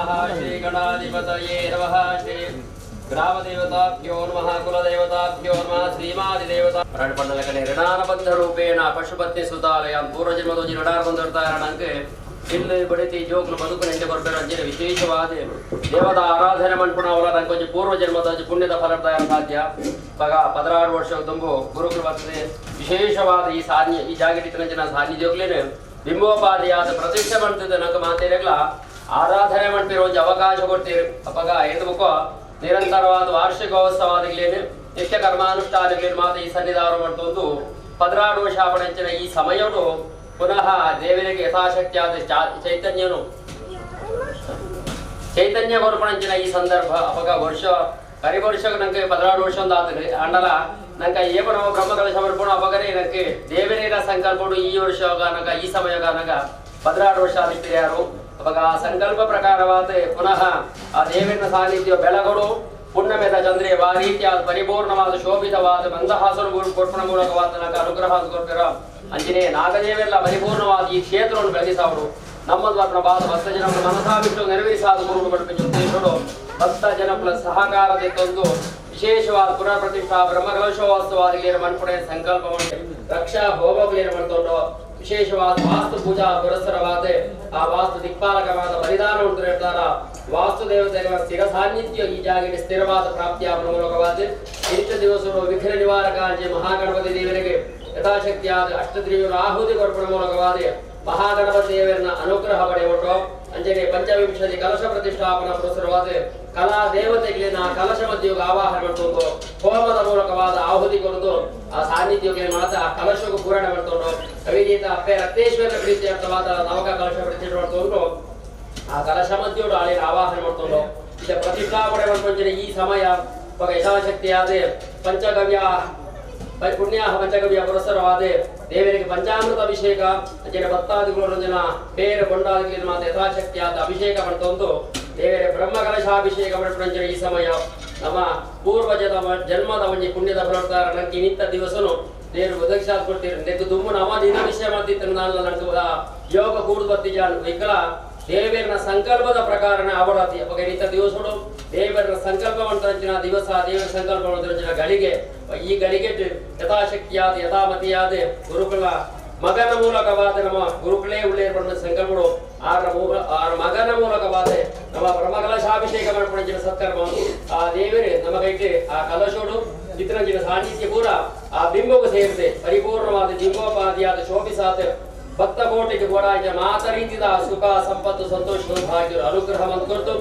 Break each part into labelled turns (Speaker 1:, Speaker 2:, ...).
Speaker 1: ನಮಃ. ಶ್ರೀ ಗಣಾಧಿಪತಯೇ ನಮಃ. ಶ್ರೀ ಗ್ರಾಮದೇವತಾಭ್ಯೋ ನಮಃ. ಕುಲದೇವತಾಭ್ಯೋ ನಮಃ. ಶ್ರೀಮಾದಿದೇವತಾ ಪಂಡಲಕನೆ ಋಣಾನುಬಂಧ ರೂಪೇಣ ಪಶುಪತಿ ಸುತಾಲಯ ಪೂರ್ವಜನ್ಮದೊಂಜಿ ಋಣಾನುಬಂಧ ಇರ್ತಾರಣಂಗೆ ಇಲ್ಲಿ ಬಡಿತಿ ಜೋಕ್ಲು ಬದುಕು ನೆಂಟೆ ಕೊರ್ಪೇರು ಅಂಚಿನ ವಿಶೇಷವಾದ ದೇವತಾ ಆರಾಧನೆ ಮನ್ಪುಣ ಅವಲ ನಂಗೊಂಜಿ ಪೂರ್ವ ಜನ್ಮದ ಪುಣ್ಯದ ಫಲದಾಯ ಸಾಧ್ಯ. ಪಗ 16 ವರ್ಷ ತುಂಬು ಗುರುಕುಲ ಬರ್ತದೆ. ವಿಶೇಷವಾದ ಈ ಸಾನ್ಯ ಈ ಜಾಗಟಿತನಂಚಿನ ಸಾನ್ನಿಧ್ಯೋಗ್ಲೇನೆ ಬಿಂಬೋಪಾದಿಯಾದ ಪ್ರತಿಷ್ಠೆ ಮಾಡ್ತಿದ್ದೆ. ನಂಗೆ ಮಾತೇರೆಗ್ಲ ಆರಾಧನೆ ಮಾಡ್ತಿರೋ ಒಂಜಿ ಅವಕಾಶ ಕೊಡ್ತೀರಿ. ಅಪಗ ಎದುಬುಕೋ ನಿರಂತರವಾದ ವಾರ್ಷಿಕೋತ್ಸವಾದಿಗಳೇನು ನಿತ್ಯ ಕರ್ಮಾನುಷ್ಠಾನಗಳೇನು ಮಾತ್ರ ಈ ಸನ್ನಿಧಾನ ಮಾಡ್ತೊಂದು 16 ವರ್ಷ ಪಣಂಚಿನ ಈ ಸಮಯಡು ಪುನಃ ದೇವರಿಗೆ ಯಥಾಶಕ್ತಿಯಾದ ಚೈತನ್ಯನು ಚೈತನ್ಯ ಕೊರ್ಪಣಂಚಿನ ಈ ಸಂದರ್ಭ. ಅಪಗ ವರ್ಷ ಕರಿ ವರ್ಷ ನಂಗೆ 16 ವರ್ಷ ಒಂದು ಆತದೆ ಅಂಡಲ ನಂಗೆ ಏಪ ನಾವು ಬ್ರಹ್ಮಕಲಶ ಸಮರ್ಪಣ ಅಪಗನೇ ನಂಗೆ ದೇವರೇನ ಸಂಕಲ್ಪಡು ಈ ವರ್ಷ ನಂಗೆ ಈ ಸಮಯ ನಂಗೆ 16 ವರ್ಷ ಆದಿತ್ಯಾರು. ಅವಾಗ ಆ ಸಂಕಲ್ಪ ಪ್ರಕಾರವಾದ ಪುನಃ ಆ ದೇವರನ ಸಾನ್ನಿಧ್ಯ ಬೆಳಗಡು ಪುಣ್ಯಮೇದ ಚಂದ್ರಿಯ ಆ ರೀತಿಯಾದ ಪರಿಪೂರ್ಣವಾದ ಶೋಭಿತವಾದ ಮಂದಹಾಸನ ಕೊರ್ಪಣ ಮೂಲಕವಾದ ನಂಗೆ ಅನುಗ್ರಹ ಕೊಡ್ತೀರ. ಅಂಚಿನೇ ನಾಗದೇವೆಲ್ಲ ಪರಿಪೂರ್ಣವಾದ ಈ ಕ್ಷೇತ್ರವನ್ನು ಬೆಳಗಿಸಾವರು ನಮ್ಮದು ಬಾದ ಭಕ್ತ ಜನ ಮನಸಾಬಿಟ್ಟು ನೆರವೇರಿಸಾದ ಗುರುಗಳು ಪಡಿಪಿನ ಉದ್ದೇಶಗಳು ಭಕ್ತ ಜನಪುಲ ಸಹಕಾರದ ತಂದು ವಿಶೇಷವಾದ ಪುನಃ ಪ್ರತಿಷ್ಠಾ ಬ್ರಹ್ಮಕಲಶೋತ್ಸವಾದಿಗಳೇನು ಮನ್ಪುಣೆ ಸಂಕಲ್ಪ ಮಾಡಿ ರಕ್ಷಾ ಹೋಮಗಳೇನು ಮಾಡ್ಕೊಂಡು ವಿಶೇಷವಾದ ವಾಸ್ತು ಪೂಜಾ ಪುರಸ್ಸರವಾದ ಆ ವಾಸ್ತು ದಿಕ್ಪಾಲಕವಾದ ಬಲಿದಾನ ಉಂಟು ಹೇಳ್ತಾರ. ವಾಸ್ತು ದೇವತೆಗಳ ಸ್ಥಿರ ಸಾನ್ನಿಧ್ಯ ಈ ಜಾಗಕ್ಕೆ ಸ್ಥಿರವಾದ ಪ್ರಾಪ್ತಿಯ ಮೂಲಕವಾದ ನಿತ್ಯ ದಿವಸಗಳು ವಿಘ್ನ ನಿವಾರಕ ಮಹಾಗಣಪತಿ ದೇವರಿಗೆ ಯಥಾಶಕ್ತಿಯಾದ ಅಷ್ಟದ್ರಿಯರು ಆಹುತಿ ಕೊರ್ಪಣ ಮೂಲಕವಾದ ಮಹಾಗಣಪತಿ ದೇವರನ್ನ ಅನುಗ್ರಹ ಪಡೆಯುವುದು. ಅಂಜನೆ ಪಂಚವಿಂಶತಿ ಕಲಶ ಪ್ರತಿಷ್ಠಾಪನಾ ಪುರಸ್ಸರವಾದ ಕಲಾ ದೇವತೆಗಳನ್ನ ಕಲಶ ಮಧ್ಯೋಗ ಆವಾಹನೆ ಮಾಡ್ಕೊಂಡು ಹೋಮದ ಮೂಲಕವಾದ ಆಹುತಿ ಕೊರದು ಆ ಸಾನ್ನಿಧ್ಯೋಗ ಮಾತ್ರ ಆ ಕಲಶಕ್ಕೂ ಪೂರಣೆ ಮಾಡ್ಕೊಂಡು ಕವಿಗೀತ ಅಪ್ಪೆ ರಕ್ತೇಶ್ವರ ಪ್ರೀತ್ಯರ್ಥವಾದ ನವಕ ಕಲಶ ಪ್ರತಿಷ್ಠೆ ಮಾಡ್ಕೊಂಡು ಆ ಕಲಶ ಮಧ್ಯೋಡು ಆಳಿನ ಆವಾಹನೆ ಮಾಡ್ಕೊಂಡು ಇದ ಪ್ರತಿಷ್ಠಾಪನೆ ಮಾಡ್ಕೊಂಡ್ರೆ ಈ ಸಮಯ ಇವಾಗ ಯಥಾಶಕ್ತಿಯಾದ ಪಂಚಗವ್ಯ ಪುಣ್ಯಾಹ ಪಂಚಗವ್ಯ ಪುರಸ್ಸರವಾದ ದೇವರಿಗೆ ಪಂಚಾಮೃತ ಅಭಿಷೇಕ ಅಂಚಿನ ಭಕ್ತಾದಿಗಳು ಜನ ಬೇರೆ ಕೊಂಡಾದಿಗಳಿಗೆ ಮಾತ್ರ ಯಥಾಶಕ್ತಿಯಾದ ಅಭಿಷೇಕ ಮಾಡ್ತೊಂದು ದೇವರ ಬ್ರಹ್ಮ ಕಲಶಾಭಿಷೇಕ ಮಾಡ್ಕೊಂಡ್ರೆ ಈ ಸಮಯ ನಮ್ಮ ಪೂರ್ವಜದ ಜನ್ಮದ ಒಂಜಿ ಪುಣ್ಯದ ಫಲತಾರ ನಂಗೆ ನಿಂತ ದಿವಸನು ದೇವರು ಒದಗಿಸಾದ್ ಕೊಡ್ತೀರಿ. ನೆಕ್ಕು ದುಮ್ಮು ನವ ದಿನ ವಿಷಯ ಮಾಡ್ತಿತ್ತು ನಾನು ನಂಗೆ ಯೋಗ ಕೂಡುದು ಬತ್ತಿಜಾನು ಇಕ್ಕಲ ದೇವರನ ಸಂಕಲ್ಪದ ಪ್ರಕಾರನ ಅವಳತಿ ಅವಾಗ ನಿಂತ ದಿವಸಡು ದೇವರನ ಸಂಕಲ್ಪ ಮಾಡ್ತಾರಂಚಿನ ದಿವಸ ದೇವರ ಸಂಕಲ್ಪ ಮಾಡ್ತಾರಂಚಿನ ಗಳಿಗೆ ಈ ಗಳಿಗೆ ಯಥಾಶಕ್ತಿಯಾದ ಯಥಾಮತಿಯಾದ ಗುರುಕುಲ ಮಗನ ಮೂಲಕವಾದ ನಮ್ಮ ಗುರುಕುಲೇ ಉಳ್ಳೇ ಪಡೆದ ಸಂಕಲ್ಪಗಳು ಆರ ಆರ ಮಗನ ಮೂಲಕವಾದ ನಮ್ಮ ಬ್ರಹ್ಮಕಲಶಾಭಿಷೇಕ ಮಾಡ್ಕೊಂಡಿನ ಸತ್ಕರ್ಮ ಆ ದೇವರೇ ನಮ್ಮ ಕೈಗೆ ಆ ಕಲಶೋಡು ಚಿತ್ರಂಜಿನ ಸಾನ್ನಿಧ್ಯ ಪೂರ ಆ ಬಿಂಬವು ಸೇರಿದೆ ಪರಿಪೂರ್ಣವಾದ ಬಿಂಬೋಪಾದಿಯಾದ ಶೋಭಿಸಾದ ಭಕ್ತ ಕೋಟಿಗೆ ಗೋಡಾಯ್ತ ಮಾತ ರೀತಿದ ಸುಖ ಸಂಪತ್ತು ಸಂತೋಷ ಭಾಗ್ಯರು ಅನುಗ್ರಹ ಕೊರತು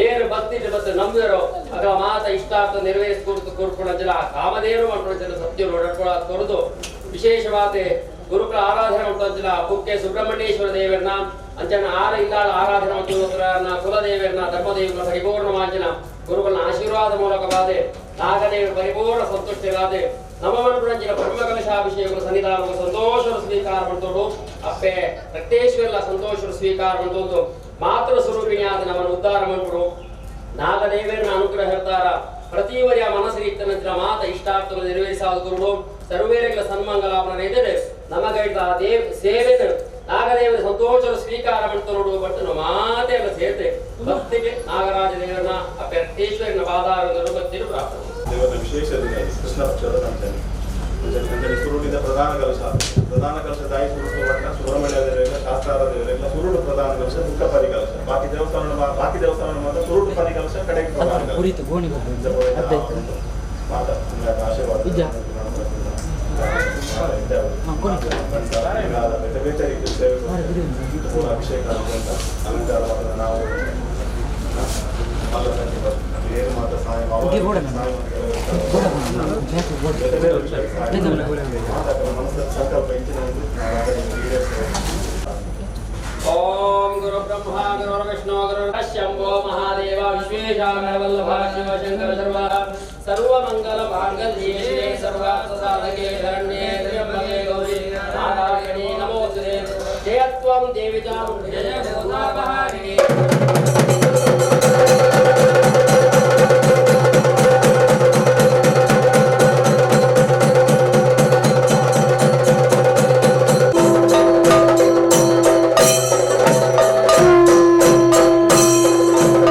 Speaker 1: ಏನು ಭಕ್ತಿ ಮತ್ತು ನಂಬಿರೋ ಅದರ ಮಾತ ಇಷ್ಟಾರ್ಥ ನೆರವೇರಿಸಿ ಕೊಡ್ತು ಕೊಡ್ಕೊಂಡ ಕಾಮಧೇನು ಮಾಡ್ಕೊಂಡ ಸತ್ಯ ಕೊರದು ವಿಶೇಷವಾದ ಗುರುಕುಲ ಆರಾಧನೆ ಮಾಡ್ಕೊಂತಿಲ್ಲ ಕುಕ್ಕೆ ಸುಬ್ರಹ್ಮಣ್ಯೇಶ್ವರ ದೇವರನ್ನ ಅಂಚನ ಆರ ಇಲ್ಲಾಳ ಆರಾಧನೆ ಮಾಡ್ಕೊಂಡ ಕುಲದೇವರನ್ನ ಧರ್ಮದೇವರ ಪರಿಪೂರ್ಣ ಮಾಂಜನ ಗುರುಗಳ ಆಶೀರ್ವಾದ ಮೂಲಕವಾದ ನಾಗದೇವರ ಪರಿಪೂರ್ಣ ಸಂತುಷ್ಟಿರಾದೆ ನಮ್ಮ ಮನಪುರಂಜಿನ ಬ್ರಹ್ಮಕಲಶಾಭಿಷೇಕಗಳು ಸನ್ನಿಧಾನ ಸಂತೋಷ ಸ್ವೀಕಾರ ಮಾಡ್ತೋಡು ಅಪ್ಪೆ ರಕ್ತೇಶ್ವರ ಸಂತೋಷ ಸ್ವೀಕಾರ ಮಾಡ್ತೋದು ಮಾತೃ ಸ್ವರೂಪಿಣಿಯಾದ ನಮ್ಮನ್ನು ಉದ್ಧಾರ ಮಾಡ್ಬಿಡು. ನಾಗದೇವರನ್ನ ಅನುಗ್ರಹ ಇರ್ತಾರ ಪ್ರತಿವರಿಯ ಮನಸ್ಸಿಗೆ ಮಾತ ಇಷ್ಟಾರ್ಥಗಳು ನೆರವೇರಿಸಾದ ಗುರುಡು ಸರ್ವೇರಗಳ ಸನ್ಮಂಗಲಾಪನ ಇದ್ದರೆ ನಮಗೈತ ದೇವ ಸೇವೆ ನಾಗದೇವರ ಸಂತೋಷ ಸ್ವೀಕಾರ ಮಾಡ್ತೋಡು ಬಟ್ ಮಾತೆಲ್ಲ ಸೇರ್ತೆ ಭಕ್ತಿಗೆ ನಾಗರಾಜ ದೇವರನ್ನ ಅಪ್ಪೆ ರಕ್ತೇಶ್ವರನ ಪಾದಾರ ಭಕ್ತಿರು ಪ್ರಾಪ್ತ.
Speaker 2: ದೇವರ ವಿಶೇಷ ದಿನ ಕೃಷ್ಣ ಪಕ್ಷದ ಪಂಚಮಿ ಅಂಚನೆ ಸುರುಳಿದ ಪ್ರಧಾನ ಕಲಶ ಪ್ರಧಾನ ಕಲಶ ತಾಯಿ ಸುರುಳು ಪಟ್ಟ ಸುಬ್ರಹ್ಮಣ್ಯ ದೇವರೆಲ್ಲ ಶಾಸ್ತಾರ ದೇವರೆಲ್ಲ ಸುರುಳು ಪ್ರಧಾನ ಕಲಶ ದುಃಖ ಪರಿಕಲಶ ಬಾಕಿ ದೇವಸ್ಥಾನ ಬಾಕಿ ದೇವಸ್ಥಾನ ಮಾತ್ರ ಸುರುಳು ಪರಿಕಲಶ ಕಡೆಗೆ ಪ್ರಧಾನ ಕಲಶ ಮಾತ ಆಶೀರ್ವಾದ ಬೇರೆ ಬೇರೆ ರೀತಿಯ ಸೇವೆ ಅಭಿಷೇಕ ಅಲಂಕಾರ ನಾವು ಏನು ಮಾತ್ರ ಸಹಾಯ ಸಂಕಲ್ಪ ಹೆಚ್ಚಿನ
Speaker 1: ಓಂ ಗುರು ಬ್ರಹ್ಮ ಗುರು ವಿಷ್ಣು ಗುರು ಶಂಭೋ ಮಹಾದೇವ ವಿಶ್ವೇಶಾಮರವಲ್ಲಭ ಶಿವಶಂಕರ ಸರ್ವ ಸರ್ವಮಂಗಲ ಮಾಂಗಲ್ಯೇ ಶಿವೆ ಸರ್ವಾರ್ಥ ಸಾಧಕೆ ಶರಣ್ಯೇ ತ್ರ್ಯಂಬಕೆ ಗೌರಿ ನಾರಾಯಣಿ ನಮೋಸ್ತುತೆ. ಜಯತ್ವಂ ದೇವಿ ಚಾಮುಂಡಿ ಜಯ ಭೂತಾಪಹಾರಿಣಿ.
Speaker 2: Thank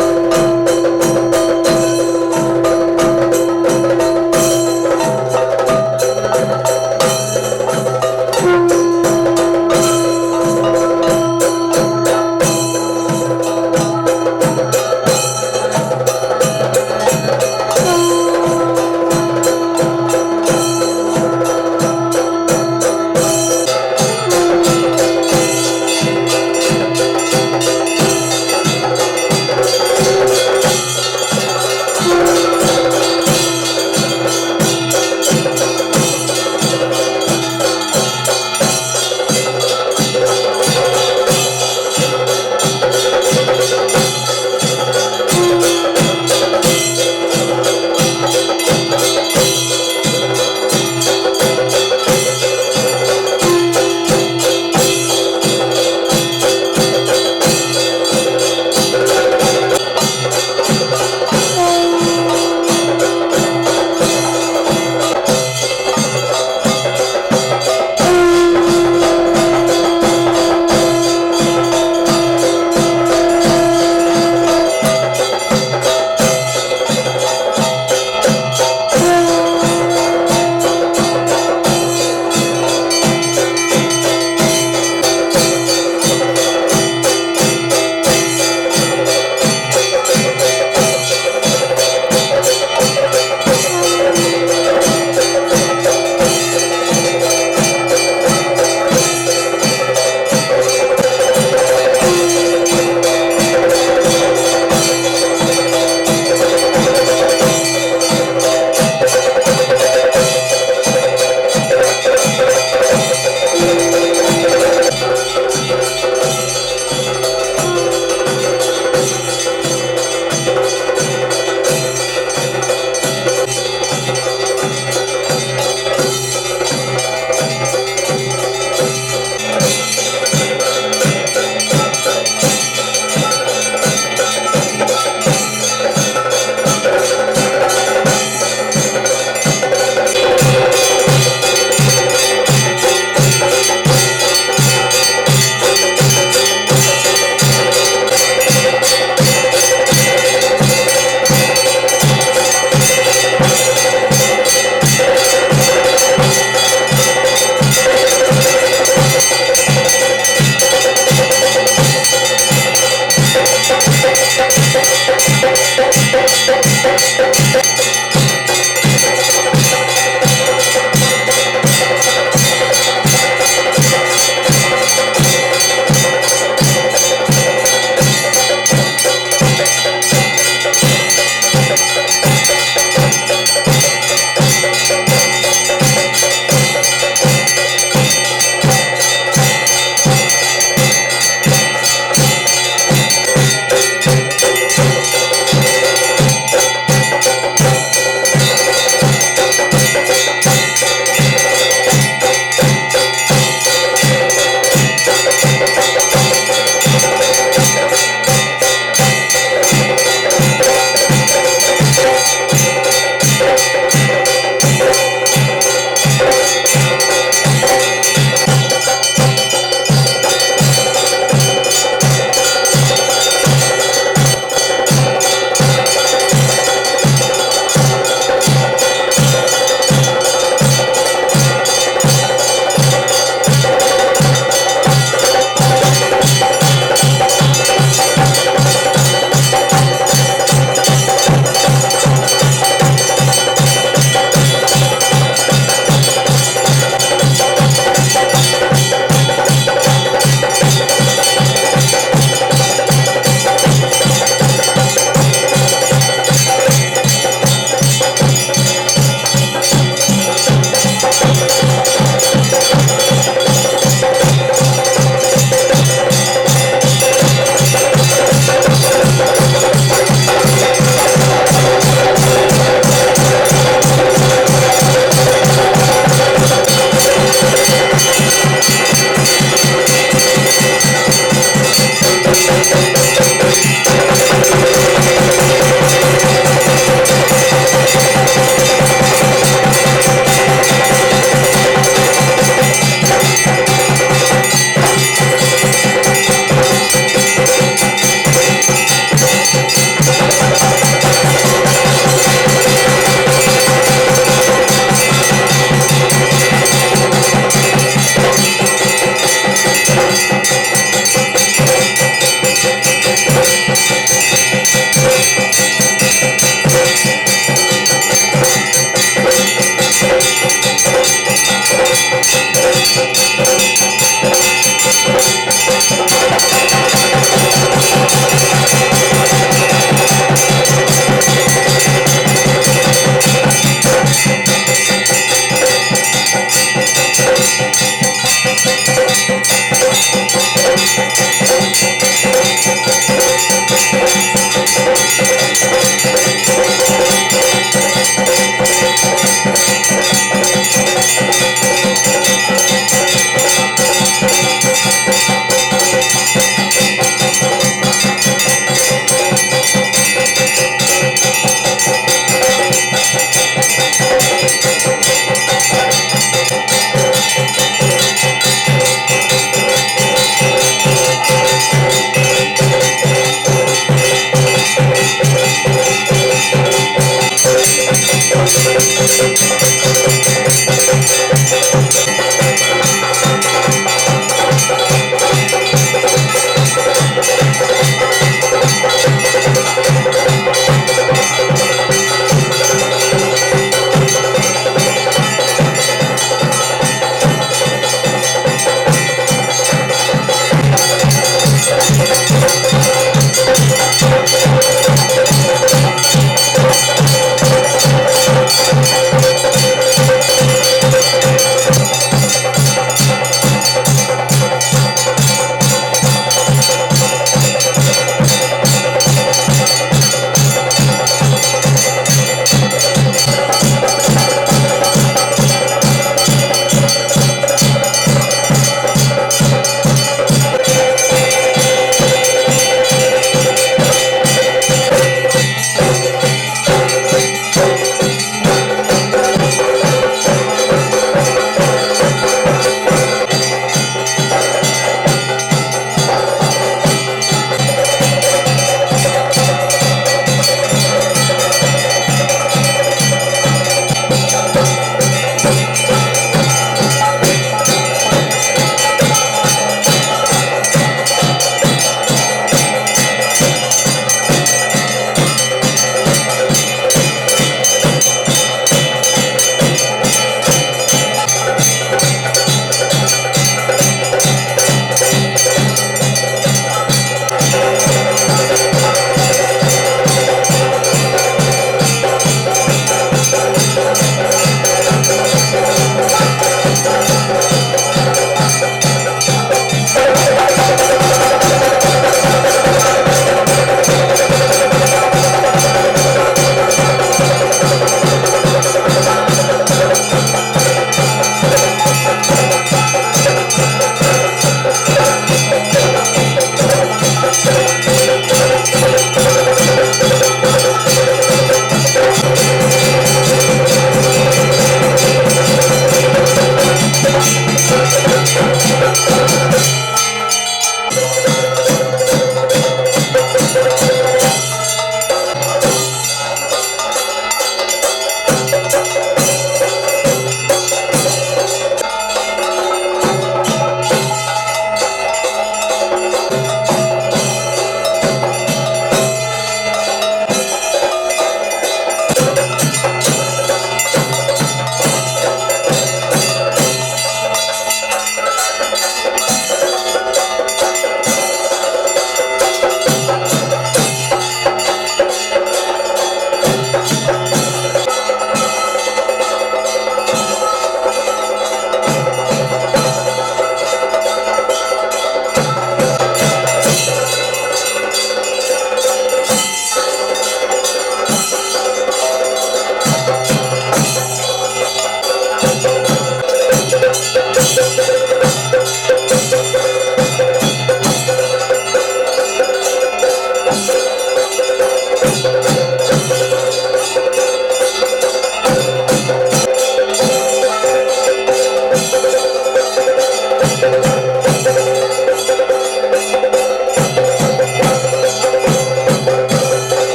Speaker 3: Thank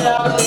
Speaker 1: Thank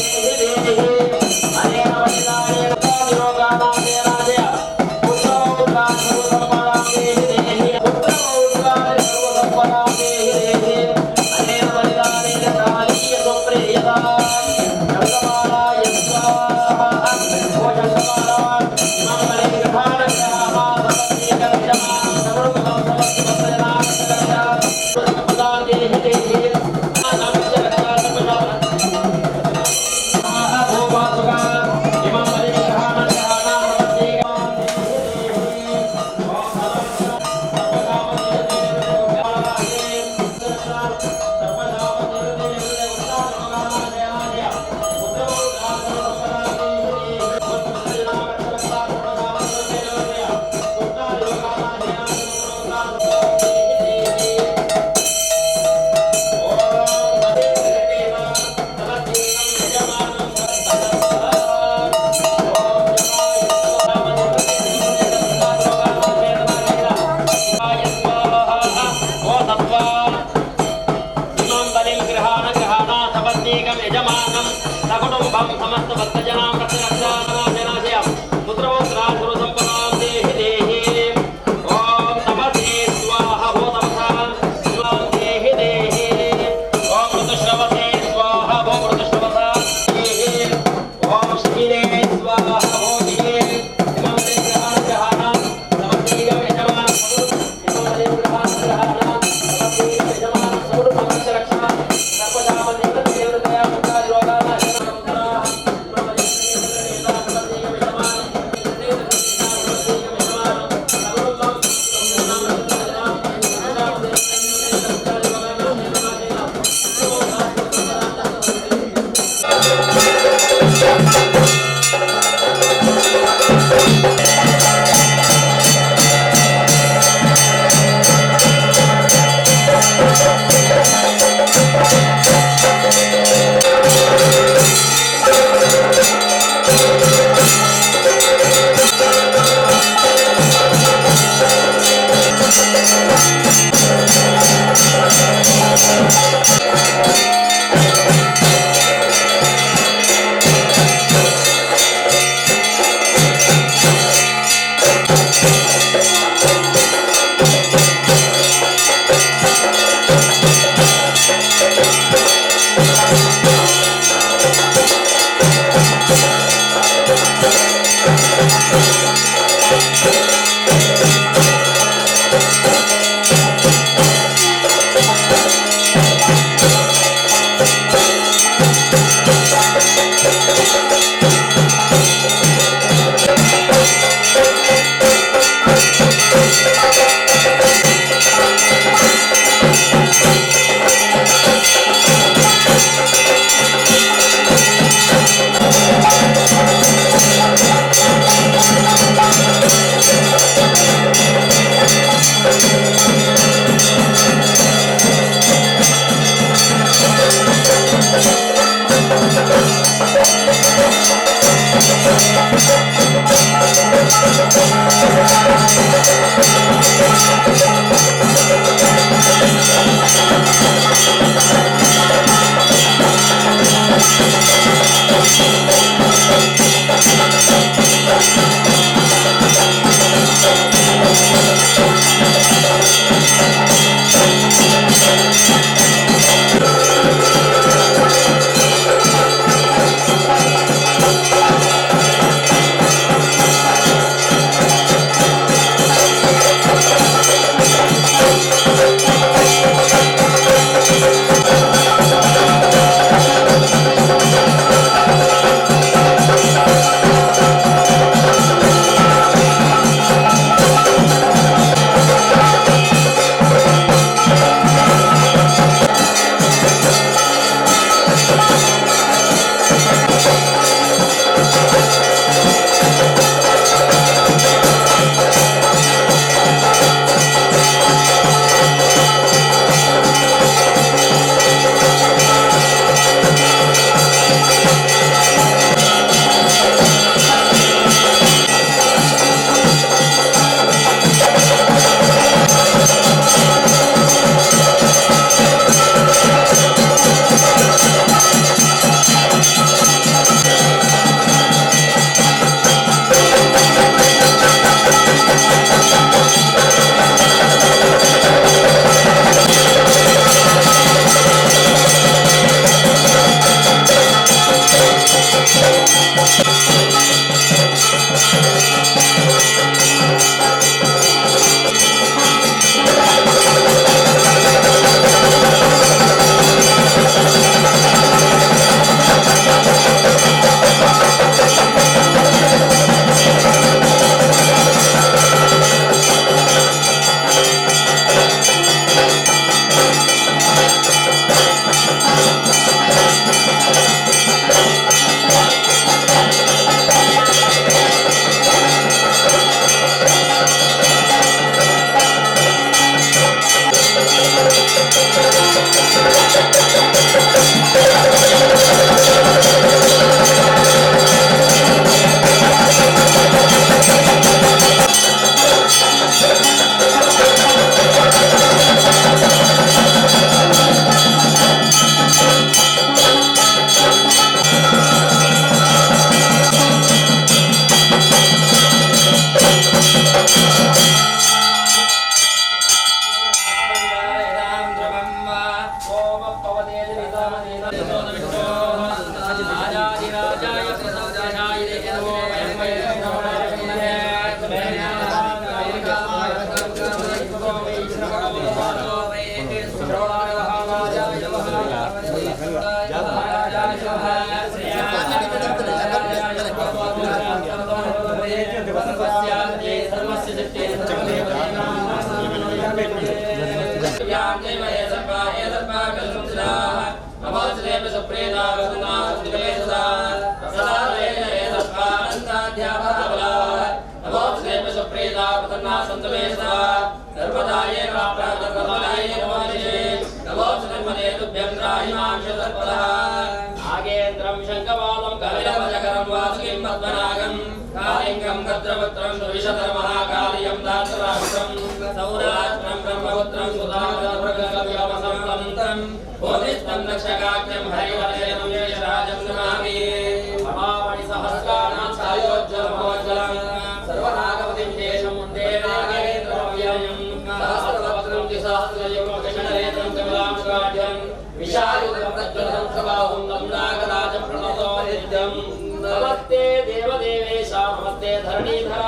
Speaker 1: नमस्ते देवदेवेश नमस्ते धरणीधर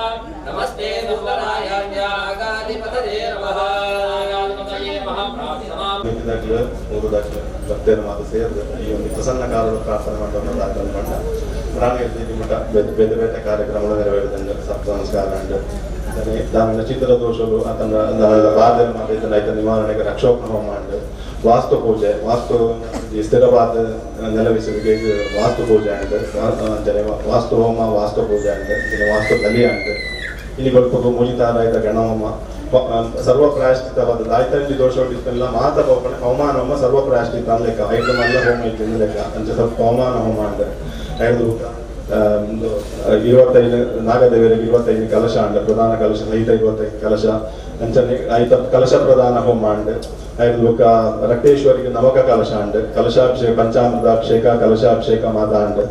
Speaker 1: नमस्ते दुर्गरायागाधिपतये नमः आगाधिपतये
Speaker 2: ಭಕ್ತರ ಮಾತು ಸೇರಿದ ಈ ಒಂದು ಪ್ರಸನ್ನ ಕಾಲದ ಪ್ರಾರ್ಥನೆ ಮಾಡುವಂಥ ಮಂಡ ಪ್ರಾಣಿಯಲ್ಲಿ ಮಠ ಬೇರೆ ಬೇರೆ ಬೇರೆ ಕಾರ್ಯಕ್ರಮಗಳು ನೆರವೇರಿದಂಗೆ ಸಪ್ತ ನಮಸ್ಕಾರ ದಾನ ಚಿತ್ರ ದೋಷಗಳು ಆತನ ದಾನದ ಬಾಧೆ ಮಾಡಿದ ಐತ ನಿವಾರಣೆಗೆ ರಕ್ಷೋಪಣ ಹೋಮ ಉಂಟು. ವಾಸ್ತು ಪೂಜೆ, ವಾಸ್ತು ಸ್ಥಿರವಾದ ನೆಲವಿಸುವಿಕೆ ವಾಸ್ತು ಪೂಜೆ ಉಂಟು. ವಾಸ್ತು ಹೋಮ, ವಾಸ್ತು ಪೂಜೆ ಉಂಟು, ವಾಸ್ತು ಬಲಿ ಉಂಟು. ಇಲ್ಲಿ ಕೊಲ್ಪಗು ಮುಜಿತಾರಾಯ್ತ ಗಣಹೋಮ, ಸರ್ವ ಪ್ರಾಯಶ್ಚಿತವಾದ ದಾಯ್ತಂಜಿ ದೋಷ ಇಷ್ಟೆಲ್ಲ ಮಾತ ಪವನ ಪವಮಾನ ಹೋಮ ಸರ್ವ ಪ್ರಾಯಶ್ಚಿತ ಲೆಕ್ಕ ಐದು ಮಲ್ಲ ಹೋಮ ಇತ್ತು ಲೆಕ್ಕ ಅಂಚ ಸ್ವಲ್ಪ ಪವಮಾನ ಹೋಮ ಅಂದ್ರೆ ಐದು 25 ನಾಗದೇವರಿಗೆ 25 ಕಲಶ ಅಂಡ ಪ್ರಧಾನ ಕಲಶ ಸಹಿತ 25 ಕಲಶ ಅಂಚನೆ ಐತ ಕಲಶ ಪ್ರಧಾನ ಹೋಮ ಅಂಡ್ ಐದು ಬೊಕ್ಕ ರಕ್ತೇಶ್ವರಿಗೆ ನವಕ ಕಲಶ ಅಂಡ್ ಕಲಶಾಭಿಷೇಕ ಪಂಚಾಮೃತಾಭಿಷೇಕ ಕಲಶಾಭಿಷೇಕ ಮಾತಾ ಅಂಡ್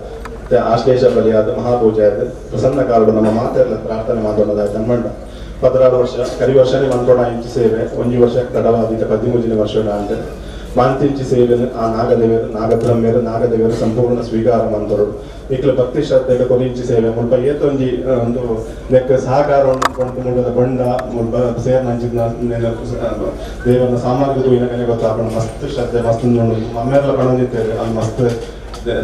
Speaker 2: ಆಶ್ಲೇಷ ಬಲಿಯಾದ ಮಹಾಪೂಜೆ ಆದ ಪ್ರಸನ್ನ ಕಾಲದ ನಮ್ಮ ಮಾತೆಲ್ಲ ಪ್ರಾರ್ಥನೆ ಮಾಡೋದಾಯ್ತು ನಮ್ಮಂಡ 16 ವರ್ಷ ಕರಿ ವರ್ಷನೇ ಮನ್ಕೊಣ ಇಂಚಿ ಸೇವೆ ಒಂಜಿ ವರ್ಷ ತಡವಾದಿತ 13 ವರ್ಷ ಅಂಡ್ ಮಾಂತಿಂಚಿ ಸೇವೆ ಆ ನಾಗದೇವರು ನಾಗಬ್ರಹ್ಮೆಯರು ನಾಗದೇವರು ಸಂಪೂರ್ಣ ಸ್ವೀಕಾರ ಮಂತರು ಈಗಲೇ ಭಕ್ತಿ ಶ್ರದ್ಧೆಗೆ ಕೊರಿಂಚಿ ಸೇವೆ ಮುಲ್ಪ ಏತೊಂಜಿ ಒಂದು ನೆಕ್ ಸಹಕಾರ ಮುಳ್ಬದ ಬೊಂಡ ಮುಲ್ಪ ಸೇರ್ನಂಚಿನ ದೇವನ ಸಾಮಗ್ರಿ ತೂಯಿನಗನೆ ಗೊತ್ತಾಪಣ ಮಸ್ತ್ ಶ್ರದ್ಧೆ ಮಸ್ತ್ ಮಮ್ಮೆಲ್ಲ ಪಣಂದಿತ್ತೇವೆ ಅಲ್ಲಿ ಮಸ್ತ್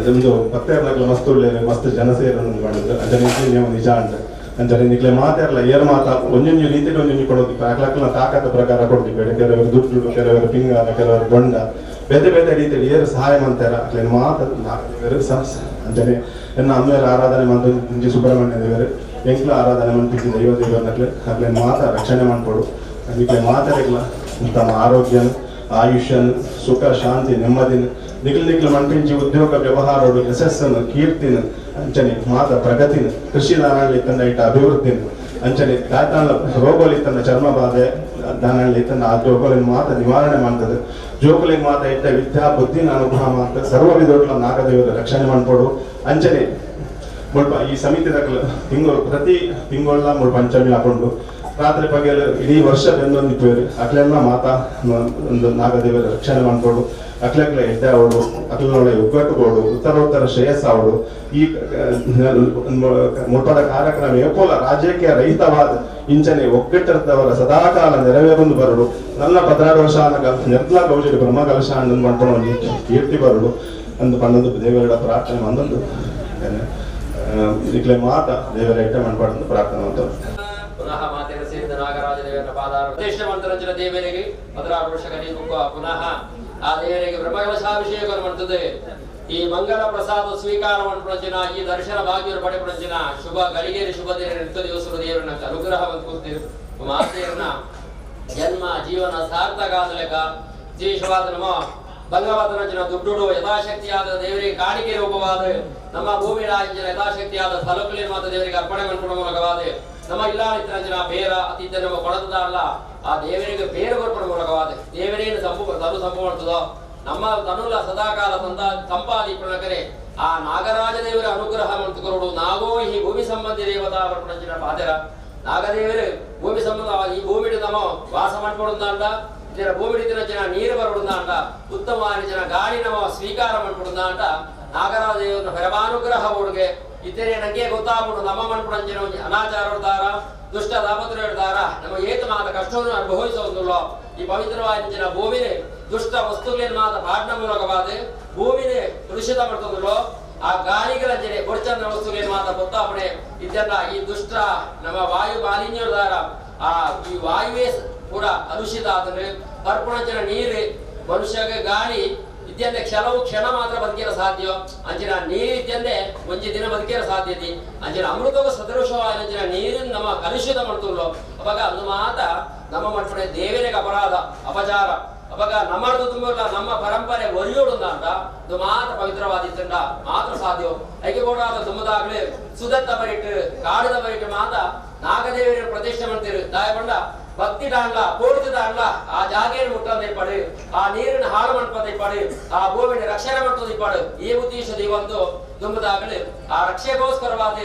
Speaker 2: ನಿಮ್ಮದು ಭಕ್ತರ್ನಗ್ಲ ಮಸ್ತ್ ಉಳ್ಳೇರು ಮಸ್ತ್ ಜನ ಸೇರನ್ನು ಮಾಡಿದ್ರು ಅಂಚನೆ ನೀವು ನಿಜ ಅಂಡ್ ಅಂಚನೆ ನಿಕ್ಲೆ ಮಾತಾಡಲ್ಲ ಏರ್ ಮಾತಾ ಒಂಜೊಂಜಿ ರೀತಿಯಲ್ಲಿ ಒಂಜೊಂಜಿ ಕೊಡೋದು ಆಗ್ಲಕ್ಲ ತಾಕದ ಪ್ರಕಾರ ಕೊಡ್ತೀವಿ. ಕೆಲವರು ದುಡ್ಡು, ಕೆಲವರು ಪಿಂಗಾರ, ಕೆಲವರು ಬೊಂಡ, ಬೇರೆ ಬೇರೆ ರೀತಿಯಲ್ಲಿ ಏರು ಸಹಾಯ ಮಾಡ್ತಾರ ಅಕ್ಲೆ ಮಾತ ದೇವರು ಅಂಚನೆ ಎನ್ನ ಅಮ್ಮೇರ ಆರಾಧನೆ ಮಾಡ್ತು ಸುಬ್ರಹ್ಮಣ್ಯ ದೇವರು ಎಂಕ್ಲ ಆರಾಧನೆ ಮಾಡ್ತಿದ್ದ ದೈವ ದೇವರನ್ನಕ್ಲೆ ಅಕ್ಲೆ ಮಾತ ರಕ್ಷಣೆ ಮಾಡ್ಕೊಡು ನಿಕ್ಲೆ ಮಾತಾಡಕ್ಲ ತಮ್ಮ ಆರೋಗ್ಯನ ಆಯುಷ್ಯನ್ ಸುಖ ಶಾಂತಿ ನೆಮ್ಮದಿನ ನಿಖಲ್ ನಿಖಲ್ ಮನ್ಪಿಂಚಿ ಉದ್ಯೋಗ ವ್ಯವಹಾರಡು ಯಶಸ್ಸನ್ನು ಕೀರ್ತಿನ ಅಂಚನೆ ಮಾತ ಪ್ರಗತಿನ ಕೃಷಿ ದಾನಗಳಲ್ಲಿ ತಂದ ಇಟ್ಟ ಅಭಿವೃದ್ಧಿನ ಅಂಚನೆ ದಾತಾನ ರೋಗಲಿ ತನ್ನ ಚರ್ಮ ಬಾಧೆ ದಾನಗಳಲ್ಲಿ ತನ್ನ ಆ ಜೋಗುಲಿನ ಮಾತ ನಿವಾರಣೆ ಮಾಡ್ತದೆ. ಜೋಗುಲಿನ ಮಾತ ಇಟ್ಟ ವಿದ್ಯಾ ಬುದ್ಧಿನ ಅನುಗ್ರಹ ಮಾಡ್ತದೆ. ಸರ್ವ ವಿಧೋಟ್ಲ ನಾಗದೇವರ ರಕ್ಷಣೆ ಮಾಡ್ಕೊಡು ಅಂಚನೆ ಮುಲ್ಪ ಈ ಸಮಿತಿದ ತಿಂಗಳು ಪ್ರತಿ ತಿಂಗಳ ಮುಲ್ಪ ಪಂಚಮಿ ಹಾಕೊಂಡು ರಾತ್ರಿ ಪಗಲು ಇಡೀ ವರ್ಷ ಬೆಂದೊಂದಿಪ್ಪೇರು ಅಕ್ಲೆಲ್ಲ ಮಾತಾ ಒಂದು ನಾಗದೇವರ ರಕ್ಷಣೆ ಮಾಡ್ಕೊಡು. ಅಕ್ಲಕ್ಲೆ ಎಡ್ಡೆ ಅವಡು ಅಕ್ಲನೊಳೆ ಒಗ್ಗಟ್ಟುಗೋಡು ಉತ್ತರೋತ್ತರ ಶ್ರೇಯಸ್ಸಾವಡು. ಈ ಮುಟ್ಟದ ಕಾರ್ಯಕ್ರಮ ಏಪೋಲ ರಾಜ್ಯಕ್ಕೆ ರಹಿತವಾದ ಇಂಚನೆ ಒಗ್ಗಟ್ಟದವರ ಸದಾಕಾಲ ನೆರವೇರೊಂದು ಬರಡು. ನನ್ನ 16 ವರ್ಷ ಆನಗ ನೆರ್ದ್ಲ ಗೌಜಡಿ ಬ್ರಹ್ಮ ಕಲಶ ಅಣ್ಣನ್ ಮಾಡ್ಕೊಂಡು ಕೀರ್ತಿ ಬರಡು ಅಂದು ಪನ್ನೊಂದು ದೇವರ ಪ್ರಾರ್ಥನೆ ಮಂದೊಂದು ಇಕ್ಲೆ ಮಾತ ದೇವರ ಎಡ್ಡೆ ಮನ್ಪಾಡಂದು ಪ್ರಾರ್ಥನೆ ಅಂತ.
Speaker 1: ಪುನಃ ಮಾತೆಯ ಸೇರಿದ ನಾಗರಾಜ ದೇವರ ಪಾದಾರ ಪ್ರತಿಷ್ಠೆ ದೇವರಿಗೆ 16 ವರ್ಷ ಕಲಿಯುವ ಪುನಃ ಆ ದೇವರಿಗೆ ಬ್ರಹ್ಮಕಲಶಾಭಿಷೇಕ ಮಾಡ್ತದೆ. ಈ ಮಂಗಲ ಪ್ರಸಾದ ಸ್ವೀಕಾರ ಮಾಡ್ಕೊಂಚಿನ ಈ ದರ್ಶನ ಭಾಗ್ಯರು ಪಡೆಪಡಂಚಿನ ಶುಭ ಗಳಿಗೆರಿ ಶುಭ ದಿನ ನಿತ್ಯ ದಿವಸರು ದೇವರನ್ನ ಅನುಗ್ರಹ ಕೂರ್ತೀರಿ. ಮಾತೆಯರನ್ನ ಜನ್ಮ ಜೀವನ ಸಾರ್ಥಕ ಆದ ಲೆಕ್ಕ ವಿಶೇಷವಾದ ನಮ್ಮ ಬಂಗವಾದನಂಚಿನ ದುಡ್ಡು ಯಥಾಶಕ್ತಿಯಾದ ದೇವರಿಗೆ ಕಾಣಿಕೆ ರೂಪವಾದ ನಮ್ಮ ಭೂಮಿ ರಾಜ್ಯದ ಯಥಾಶಕ್ತಿಯಾದ ಫಲಕುಲಿನ ಮಾತ್ರ ದೇವರಿಗೆ ಅರ್ಪಣೆ ಮಾಡಿಕೊಳ್ಳುವ ಮೂಲಕವಾದ ನಮ್ಮ ಇಲ್ಲಾಳಿತ್ತಿನ ಬೇರ ಅತೀತ ನಮ್ಮ ಕೊಡತದ ಅಲ್ಲ ಆ ದೇವರಿಗೆ ಬೇರೆ ಕೊರ್ಪಣ ಮೂಲಕವಾದ ದೇವರೇನು ಸಂಪು ತನು ಸಂಪು ಮಾಡ್ತದೋ ನಮ್ಮ ತನುಲ ಸದಾಕಾಲ ತಂದ ಸಂಪಾದಿಪಣಕರೆ ಆ ನಾಗರಾಜ ದೇವರ ಅನುಗ್ರಹ ಮಂತುಕೊರಡು. ನಾಗೋ ಈ ಭೂಮಿ ಸಂಬಂಧಿ ದೇವತಾ ಪರ್ಪಣಂಚಿನ ಪಾದರ ನಾಗದೇವರು ಭೂಮಿ ಸಂಬಂಧ ಈ ಭೂಮಿಡು ನಮ್ಮ ವಾಸ ಮಾಡ್ಕೊಡುಂದ ಇದರ ಭೂಮಿ ಜನ ನೀರು ಬರಡುಂದ ಉತ್ತಮವಾದ ಜನ ಗಾಳಿ ನಮ್ಮ ಸ್ವೀಕಾರ ಮಾಡ್ಕೊಡುಂದ ಅಂತ ನಾಗರಾಜ ದೇವರ ಪರಮಾನುಗ್ರಹ ಹುಡುಗೆ ಇತರೆ ನನಗೆ ಗೊತ್ತಾಗ್ಬಿಡು ನಮ್ಮ ಮನ್ಪುಡಂಚಿನ ಅನಾಚಾರ ದುಷ್ಟ ದಾಪತ್ರ ಹೇಳ್ತಾರ ನಮ್ಮ ಏತ ಮಾತ ಕಷ್ಟವನ್ನು ಅನುಭವಿಸೋದಿಲ್ಲ. ಈ ಪವಿತ್ರವಾದ ಜನ ಭೂಮಿನೇ ದುಷ್ಟ ವಸ್ತುಗಳೇನು ಮಾತ ಪಾಠನ ಮೂಲಕವಾದ ಭೂಮಿನೇ ಕಲುಷಿತ ಮಾಡ್ತದಲ್ಲೋ ಆ ಗಾಳಿಗಳ ಜನೆ ಬೊಡ್ಚಂದ್ರ ವಸ್ತುಗಳೇನು ಮಾತ ಗೊತ್ತಾಪಣೆ ಇದೆಲ್ಲ ಈ ದುಷ್ಟ ನಮ್ಮ ವಾಯು ಮಾಲಿನ್ಯದಾರ ಆ ಈ ವಾಯುವೇ ಪೂರ ಕಲುಷಿತ ಆದ್ರೆ ಪರ್ಪುಣಂಚಿನ ನೀರು ಮನುಷ್ಯಗೆ ಗಾಳಿ ಇದ್ದಂದೆ ಕೆಲವು ಕ್ಷಣ ಮಾತ್ರ ಬದುಕಿರ ಸಾಧ್ಯ ಅಂಚಿನ ನೀರು ಇದ್ದಂದೆ ಒಂಜಿ ದಿನ ಬದುಕಿರ ಸಾಧ್ಯತೆ ಅಂಚಿನ ಅಮೃತವ ಸದೃಶವಾದ ಅಂಚಿನ ನೀರಿನ ನಮ್ಮ ಕಲುಷಿತ ಮಾಡ್ತುಲ್ಲೋ ಅವಾಗ ಅದು ಮಾತ ನಮ್ಮ ಮಟ್ಪಡೆ ದೇವರಿಗೆ ಅಪರಾಧ ಅಪಚಾರ ಅವಾಗ ನಮ್ಮದು ತುಂಬಲ್ಲ ನಮ್ಮ ಪರಂಪರೆ ಒರಿಯೋಡು ಅಂತ ಇದು ಮಾತ್ರ ಪವಿತ್ರವಾದಿತ್ತಂಡ ಮಾತ್ರ ಸಾಧ್ಯ. ಐಕೆ ಕೂಡ ತುಂಬದಾಗ್ಲಿ ಸುದತ್ತ ಬರಿಟ್ಟು ಕಾಡದ ಬರಿಟ್ಟು ಮಾತ ನಾಗದೇವರ ಪ್ರತಿಷ್ಠೆ ಮಾಡ್ತೀರಿ ದಾಯಕೊಂಡ ಭಕ್ತಿ ದಾಂಡ್ಲ ಪೂರ್ತಿ ದಾಂಡ್ಲ ಆ ಜಾಗೇನು ಮುಟ್ಟಂದಿಪ್ಪಾಡು ಆ ನೀರಿನ ಹಾಳು ಮಾಡ್ಪದಿಪ್ಪಾಡು ಆ ಭೂಮಿನ ರಕ್ಷಣೆ ಮಾಡ್ತದಿಪ್ಪಾಡು. ಈ ಉದ್ದೇಶದ ಈ ಒಂದು ತುಂಬದಾಗಲಿ ಆ ರಕ್ಷೆಗೋಸ್ಕರವಾದ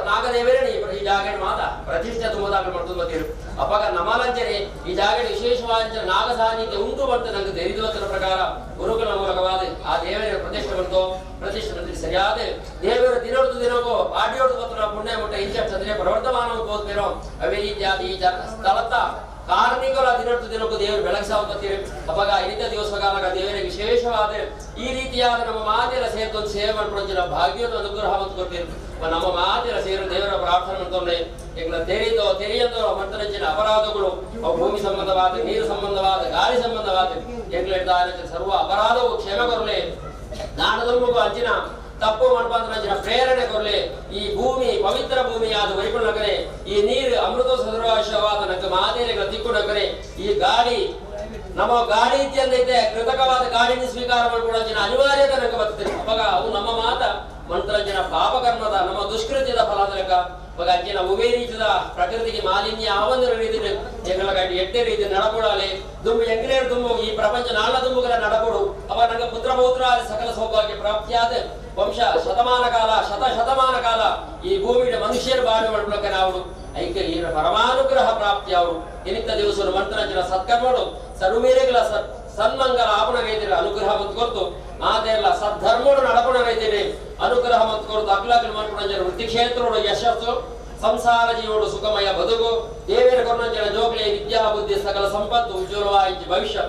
Speaker 1: ನಾಗದೇವರೇ ಈ ಜಾಗ ಮಾತ ಪ್ರತಿಷ್ಠೆ ತುಂಬದಾಗಲಿ ಮಾಡ್ತುಂಬತ್ತೀರು. ಅಪ್ಪಾಗ ನಮಲಂಚನೆ ಈ ಜಾಗ ವಿಶೇಷವಾದ ನಾಗ ಸಾನ್ನಿಧ್ಯ ಉಂಟು ಬಂತು ನಂಗೆ ತಿಳಿದುವತ್ತರ ಪ್ರಕಾರ ಗುರುಗಳ ಮೂಲಕವಾದ ಆ ದೇವರ ಪ್ರತಿಷ್ಠೆ ಬಂತು. ಪ್ರತಿಷ್ಠೆ ಬಂದ್ರೆ ಸರಿಯಾದ ದೇವರ ದಿನೋರ್ದು ದಿನಕ್ಕೂ ಆಡಿಯೋರ್ದು ಪತ್ರ ಪುಣ್ಯ ಮುಟ್ಟ ಇಂಚಂದ್ರೆ ಪ್ರವರ್ತಮಾನ ಹೋಗ್ತಿರೋ ಅವೇ ರೀತಿಯಾದ ಈ ಸ್ಥಳತ್ತ ಕಾರ್ಮಿಕರ ದಿನದ್ದು ದಿನಕ್ಕೂ ದೇವರು ಬೆಳಗಿಸಾವತ್ತೀರಿ. ಅವಾಗ ಈ ದಿವಸಗಾಲಗ ದೇವರ ವಿಶೇಷವಾದ ಈ ರೀತಿಯಾದ ನಮ್ಮ ಮಾತೆಲ್ಲ ಸೇರ್ಕೊಂಡು ಸೇವೆ ಮಾಡ್ಕೊಂಡು ಭಾಗ್ಯದ ಅನುಗ್ರಹ ಕೊಡ್ತೀರಿ. ನಮ್ಮ ಮಾತೆಲ್ಲ ಸೇರು ದೇವರ ಪ್ರಾರ್ಥನೆ ಮಾಡ್ಕೊಂಡೆ ಈಗ ತೆರೆದೋ ತೆರೆಯದೋ ಮಂತ್ರಚಿನ ಅಪರಾಧಗಳು ಅವು ಭೂಮಿ ಸಂಬಂಧವಾದ ನೀರು ಸಂಬಂಧವಾದ ಗಾಳಿ ಸಂಬಂಧವಾದ ಎಂಗ್ಲ ಸರ್ವ ಅಪರಾಧವು ಕ್ಷಮೆ ಕೊರಲಿ. ದಾನದೊಂಬು ಅಂಚಿನ ತಪ್ಪು ಮಾಡ್ಬಂದ್ರ ಪ್ರೇರಣೆ ಕೊರಲಿ. ಈ ಭೂಮಿ ಪವಿತ್ರ ಭೂಮಿಯಾದ ವೈಕುಂಠನಗರೆ ಈ ನೀರು ಅಮೃತ ಸದೃಶವಾದ ನಕ್ಕ ಮಾದೇರಿಗಳ ತಿಕ್ಕುನಗರೆ ಈ ಗಾಳಿ ನಮ್ಮ ಗಾಳಿ ಇದ್ದಂದೈತೆ ಕೃತಕವಾದ ಗಾಳಿನ ಸ್ವೀಕಾರ ಮಾಡ್ಕೊಳ್ಳೋ ಅನಿವಾರ್ಯತೆ ನಕ್ಕ ಬರ್ತದೆ. ಅವಾಗ ಅವು ನಮ್ಮ ಮಾತ ಮಂತ್ರಂಜನ ಪಾಪಕರ್ಮದ ನಮ್ಮ ದುಷ್ಕೃತ್ಯದ ಫಲ ಲೆಕ್ಕ. ಅವಾಗ ಅಂಚಿನ ಉಭಯ ರೀತಿಯ ಪ್ರಕೃತಿಗೆ ಮಾಲಿನ್ಯ ಆವಂದ್ರ ರೀತಿ ಎಂಗಳ ಗಾಡಿ ಎಡ್ಡೆ ರೀತಿ ನಡಕೊಡಾಲಿ ದುಂಬು ಎಂಗ್ಲೇರ್ ದುಂಬು ಈ ಪ್ರಪಂಚ ನಾಳ ದುಂಬುಗಳ ನಡಕೊಡು. ಅವಾಗ ನಂಗೆ ಪುತ್ರ ಪೌತ್ರ ಸಕಲ ಸೌಭಾಗ್ಯ ಪ್ರಾಪ್ತಿಯಾದ ವಂಶ ಶತಮಾನ ಕಾಲ ಶತ ಶತಮಾನ ಕಾಲ ಈ ಭೂಮಿಯ ಮನುಷ್ಯರು ಬಾಳು ಮಾಡ್ಲಿಕ್ಕೆ ನಾವು ಐಕ್ಯ ಈ ಪರಮಾನುಗ್ರಹ ಪ್ರಾಪ್ತಿ ಅವರು ನಿಮಿತ್ತ ದಿವಸ ಮಂತ್ರಂಜನ ಸತ್ಕರ್ಮಗಳು ಸರ್ವೇರೆಗಳ ಸನ್ಮಂಗಲ ಆಪಣ ರೈತರು ಅನುಗ್ರಹ ಮತ್ತು ಕೊರತು ಮಾತೆಲ್ಲ ಸದ್ಧರ್ಮಗಳು ನಡಪಣ ರೈತರು ಅನುಗ್ರಹ ಮತ್ತು ಕೊರತು ಅಗ್ಲಾಗ್ಲ ಮಾಡ್ಕೊಂಡ ವೃತ್ತಿ ಕ್ಷೇತ್ರಗಳು ಯಶಸ್ಸು ಸಂಸಾರ ಜೀವಡು ಸುಖಮಯ ಬದುಕು ದೇವರ ಕರುಣಂಜನ ಜೋಗಲೆ ವಿದ್ಯಾ ಬುದ್ಧಿ ಸಕಲ ಸಂಪತ್ತು ಉಜ್ವಲವಾಯಿತು ಭವಿಷ್ಯ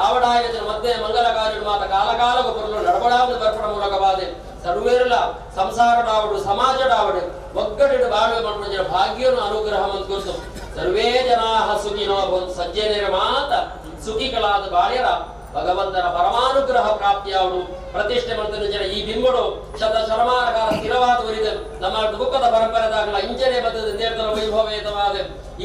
Speaker 1: ಆವಡಾಯ ಮಧ್ಯೆ ಮಂಗಲ ಕಾರ್ಯ ಮಾತ ಕಾಲಕಾಲకు ಪೊರ್ಲು ನಡಬಡಾವುದು ಬರ್ಪಣ ಮೂಲಕವಾದ ಸರ್ವೇರಲ ಸಂಸಾರಡಾವಡು ಸಮಾಜಡಾವಡು ಒಗ್ಗಟ್ಟಿಡು ಬಾಳುವೆ ಮಾಡ್ಕೊಂಡ ಭಾಗ್ಯನು ಅನುಗ್ರಹ ಮಂತ್ಕೊರ್ತು ಸರ್ವೇ ಜನಾಃ ಸುಖಿನೋ ಭವಂತು ಸಜ್ಜನರ ಮಾತ ಸುಖಿಗಳಾದ ಬಾಳ್ಯರ ಭಗವಂತನ ಪರಮಾನುಗ್ರಹ ಪ್ರಾಪ್ತಿಯಾವಡು ಪ್ರತಿಷ್ಠೆ ಮಂತನು ಜನ ಈ ಬಿಂಬಡು ಶತ ಶತಮಾನ ಕಾಲ ಸ್ಥಿರವಾದ ಉರಿದು ನಮ್ಮ ದುಃಖದ ಪರಂಪರೆದಾಗಲ ಇಂಚನೆ ಬದ್ಧದ ನೇರ್ತನ ವೈಭವೇತವಾದ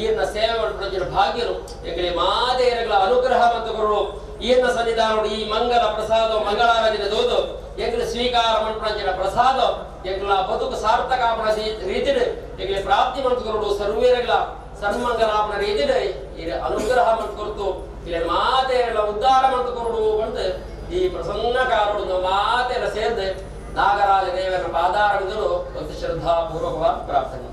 Speaker 1: ಈರ್ನ ಸೇವೆ ಮಾಡ್ಕೊಂಡ ಭಾಗ್ಯರು ಎಂಗಳಿ ಮಾದೇರಗಳ ಅನುಗ್ರಹ ಮತ್ತು ಗುರು ಈರ್ನ ಸನ್ನಿಧಾನ ಈ ಮಂಗಲ ಪ್ರಸಾದ ಮಂಗಳಾರಾಧನೆ ದೋದು ಎಂಗಳ ಸ್ವೀಕಾರ ಮಾಡ್ಕೊಂಡ ಪ್ರಸಾದ ಎಂಗಳ ಬದುಕು ಸಾರ್ಥಕ ರೀತಿಡು ಎಂಗಳಿ ಪ್ರಾಪ್ತಿ ಮಂತುಕೊರಡು ಸರ್ವೇರಗಳ ಸನ್ಮಂಗಲಾಪನ ರೀತಿಡು ಈ ಅನುಗ್ರಹ ಮಂತುಕೊರ್ತು ಇಲ್ಲಿ ಮಾತೆಲ್ಲ ಉದ್ಧಾರ ಮಂತುಕೊರಡು ಬಂದು ಈ ಪ್ರಸನ್ನ ಕಾರಡು ಮಾತೆಲ್ಲ ಸೇರಿದೆ ನಾಗರಾಜ ದೇವರ ಪಾದಾರವಿದರು ಒಂದು ಶ್ರದ್ಧಾಪೂರ್ವಕವಾದ ಪ್ರಾರ್ಥನೆ.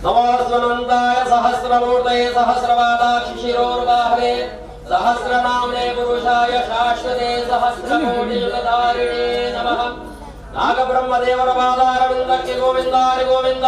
Speaker 1: ನಮೋಸ್ವನಂದಾಯ ಸಹಸ್ರಮೂರ್ತಯೇ ಸಹಸ್ರವಾದಾಕ್ಷಿ ಶಿರೋರ್ಬಾಹವೇ ಸಹಸ್ರನಾಮ್ನೇ ಪುರುಷಾಯ ಶಾಶ್ವತೆ ಸಹಸ್ರಕೋಟಿಯುಗಧಾರಿಣೇ ನಮಃ. ನಾಗಬ್ರಹ್ಮ ದೇವರ ಪಾದಾರವಿಂದಕ್ಕೆ ಗೋವಿಂದ ಹರಿ ಗೋವಿಂದ.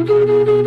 Speaker 3: Thank you.